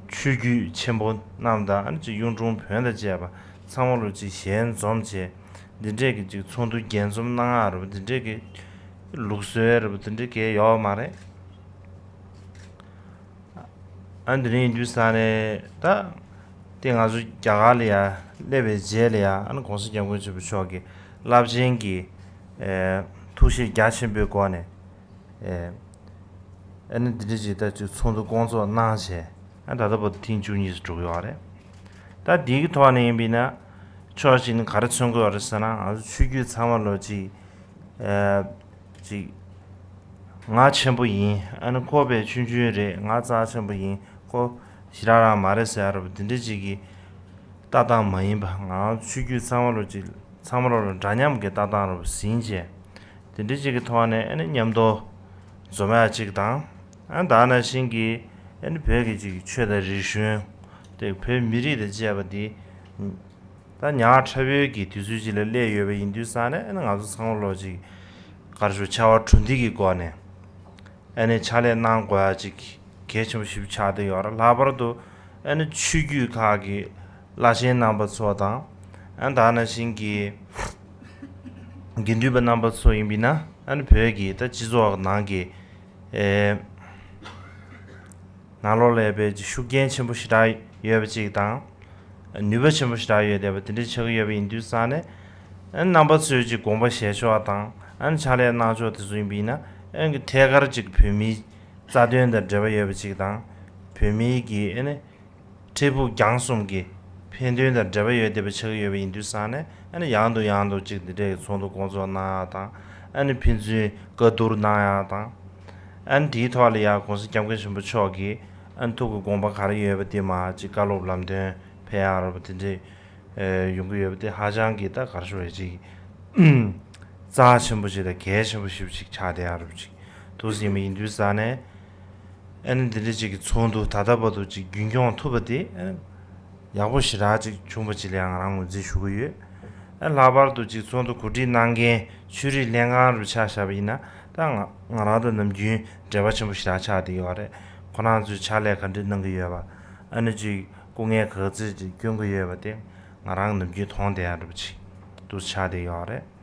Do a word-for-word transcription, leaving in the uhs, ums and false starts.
ཆོས་བརྒྱུད་ཆེན་པོ་རྣམས་དང་ཨ་ནི་ཅིག་གཡུང་དྲུང་བོན་དང་བཅས་པ་ཚང་མ་ལོ་ཅིག་ཞལ་འཛོམས་བྱས། འདི་འདྲས་ཀྱི་ཅིག་ཚོགས་འདུ་རྒྱས་འཛོམས་གནང་ཡག་རེད་པ། འདི་འདྲས་ཀྱི་ལུགས་སྲོལ་རེད་པ། འདི་འདྲས་གས་ཡོད་མ་རེད། ཨ་འདི་འདྲས་ཡིན་དུས་ས་ནས་ད་དེ་ང་ཚོ་རྒྱ་གར་ལ་ཡ་སླེབས་པའི་རྗེས་ལ་ཡ་ཨ་ནི་གོང་ས་སྐྱབས་མགོན་ཆེན་པོ་མཆོག་གི་རླབས་ཆེན་གྱི་ཨེ་ཐུགས་བཞེད་རྒྱ་ཆེན་པོའི་སྒོ་ནས། ཨེ། ཨ་ནི་འདི་འདྲ་ཅིག་ད་ཅིག་ཚོགས་འདུ་བསྐོང་ཚོགས་གནང་བྱས། ཨ་ད་ལྟ་བར་དུ་ཐེངས་བཅུ་གཉིས་སུ་འགྲོ་གི་ཡོད་རེད། ད་འདིའི་གི་ཐོག་ནས་ཡིན་པས་ན་ཕྱོགས་གཅིག་ནས་ག་རེ་མཚོན་གི་ཡོད་རེད་ཟེར་ན། ང་ཚོ་ཆོས་བརྒྱུད་ཚང་མ་ལོ་ཅིག་ཨེ། ཅིག་ང་ཆེན་པོ་ཡིན། ཨ་ནི་ཁོ་བས་ཆུང་ཆུང་རེད། ང་རྩ་ཆེན་པོ་ཡིན། ཁོ་ཞེ་དྲག་རང་མ་རེད་ཟེར་ཡ་རེད་པ། འདི་འདྲ་ཅིག་གི་ལྟ་སྟངས་མ་ཡིན་པ། ང་ཆོས་བརྒྱུད་ཚང་མ་ལོ་ཅིག་ཚང་མ་ལོ་ལ་འདྲ་མཉམ་གྱི་ལྟ་སྟངས་རུ་ཟིན་བྱས། དེ་འདྲ་ཅིག་གི་ཐོག་ནས་ཨ་ནི་མཉམ་དུ་འཛོམས་ཡ་ཅིག་དང་། ཨ་ད་ནང་བཞིན་གྱི་ཨ་ནི་བོད་ཀྱི་ཅིག་ཆོས་དང་རིག་གཞུང་དེ་བོད་མི་རིགས་དང་བཅས་པ་འདི་ད་ཉག་ཕྲ་བོའི་གི་དུས་ཚོད་ཅིག་ལ་སླེབས་ཡོད་པ་ཡིན་དུས་ས་ནས་ཨ་ནི་ང་ཚོ་ཚང་མ་ལོ་ཅིག་ག་རེ་ཞུ། ཕྱར་བ་གྲུ་འདེགས་ཀྱི་སྒོ་ནས། ཨ་ནི་ཕྱག་ལས་གནང་དགོས་ཡ་ཅིག་གལ་ཆེན་པོ་ཞིག་ཆགས་བསྡད་ཡོད་རེད། ལྷག་པར་དུ་ཨ་ནི་ཆོས་བརྒྱུད་ཁག་གི་བླ་ཆེན་རྣམ་པ་ཚོ་དང་། ཨ་ད་ནང་བཞིན་གྱི་དགེ་འདུན་པ་རྣམ་པ་ཚོ་ཡིན་པས་ན་ཨ་ནི་བོད་ཀྱི་ད་སྤྱི་ཚོགས་ནང་གི་ཨེ་ནང་ལོགས་ལ་ཡོད་པའི་ཅིག་ཤུགས་རྐྱེན་ཆེན་པོ་ཞེ་དྲག་ཡོད་པ་ཅིག་དང་། ནུས་པ་ཆེན་པོ་ཞེ་དྲག་ཡོད་བསྡད་པ་དེ་འདྲ་ཆགས་ཀྱི་ཡོད་པ་ཡིན་དུས་ས་ནས། ཨ་ནི་རྣམ་པ་ཚོས་ཅིག་དགོངས་པ་བཞེས་ཕྱོགས་དང་། ཨ་ནི་ཕྱག་ལས་གནང་ཕྱོགས་དེ་ཚོ་ཡིན་པ་ཡིན་ན། ཨ་ནི་ཐད་ཀར་ཅིག་བོད་མིའི་རྩ་དོན་དང་འབྲེལ་བ་ཡོད་པ་ཅིག་དང་། བོད་མིའི་གི་ཨ་ནི་འཕྲལ་ཕུགས་རྒྱང་གསུམ་གྱི་ཕན་དོན་དང་འབྲེལ་བ་ཡོད་བསྡད་པ་ཆགས་ཀྱི་ཡོད་པ་ཡིན་དུས་ས་ནས། ཨ་ནི་ཡང་དུ་ཡང་དུ་ཅིག་འདི་འདྲའི་ཚོགས་འདུ་བསྐོང་ཚོགས་གནང་ཡག་དང་། ཨ་ནི་ཕན་ཚུན་བཀའ་བསྡུར་གནང་ཡག་དང་། ཨ་ནི་དེའི་ཐོག་ལ་ཡང་གོང་ས་སྐྱབས་མགོན་ཆེན་པོ་མཆོག་གིས་ཨ་ནི་ཐུགས་ཀྱི་དགོངས་པ་ག་རེ་ཡོད་པ་དེ་མར་ཅིག་བཀའ་སློབ་ལམ་སྟོན་ཕེབས་ཡག་རེད་པ། དེ་འདྲའི་ཨེ་ཡོང་གི་ཡོད་པ་དེ་ཧ་ཅང་གི་ད་ག་རེ་ཞུ་དགོས་རེད། ཅིག་རྩ་ཆེན་པོ་ཅིག་དང་གལ་ཆེན་པོ་ཞེ་པོ་ཅིག་ཆགས་བསྡད་ཡག་རེད་པ། ཅིག་འདུག་སེ་ཡིན་པ་ཡིན་དུས་ས་ནས། ཨ་ནི་འདི་འདྲ་ཅིག་གི་ཚོགས་འདུ་ད་ལྟ་བར་དུ་ཅིག་རྒྱུན་སྐྱོང་ཐུབ་པ་དེ་ཨ་ནི་ཡག་པོ་ཞེ་དྲག་ཅིག་བྱུང་བ་ཅིག་ལ་ཡང་ང་རང་ངོས་འཛིན་ཞུ་གི་ཡོད། ཨ་ལྷག་པར་དུ་ཅིག་ཚོགས་འདུ་གོ་སྒྲིག་གནང་མཁན་ཆོས་རིག་ལྷན་ཁང་རུ་ཆ་བཞག་པ་ཡིན་ན། ད་ང་ང་རང་དང་ནམ་རྒྱུན་འབྲེལ་བ་ཆེན་པོ་ཞེ་དྲག་ཆགས་བསྡད་ཡོད་རེད། ཁོ་རང་ཚོས་ཕྱག་ལས་ག་འདྲ་གནང་གི་ཡོད་པ། ཨ་ནི་ཅིག་སྐུ་ངལ་ག་ཚོད་ཅིག་སྐྱོན་གི་ཡོད་པ་དེ་ང་རང་ནམ་རྒྱུན་མཐོང་བསྡད་ཡག་འདྲ་པོ་ཅིག་འདུག་ཆགས་བསྡད་ཡོད་རེད།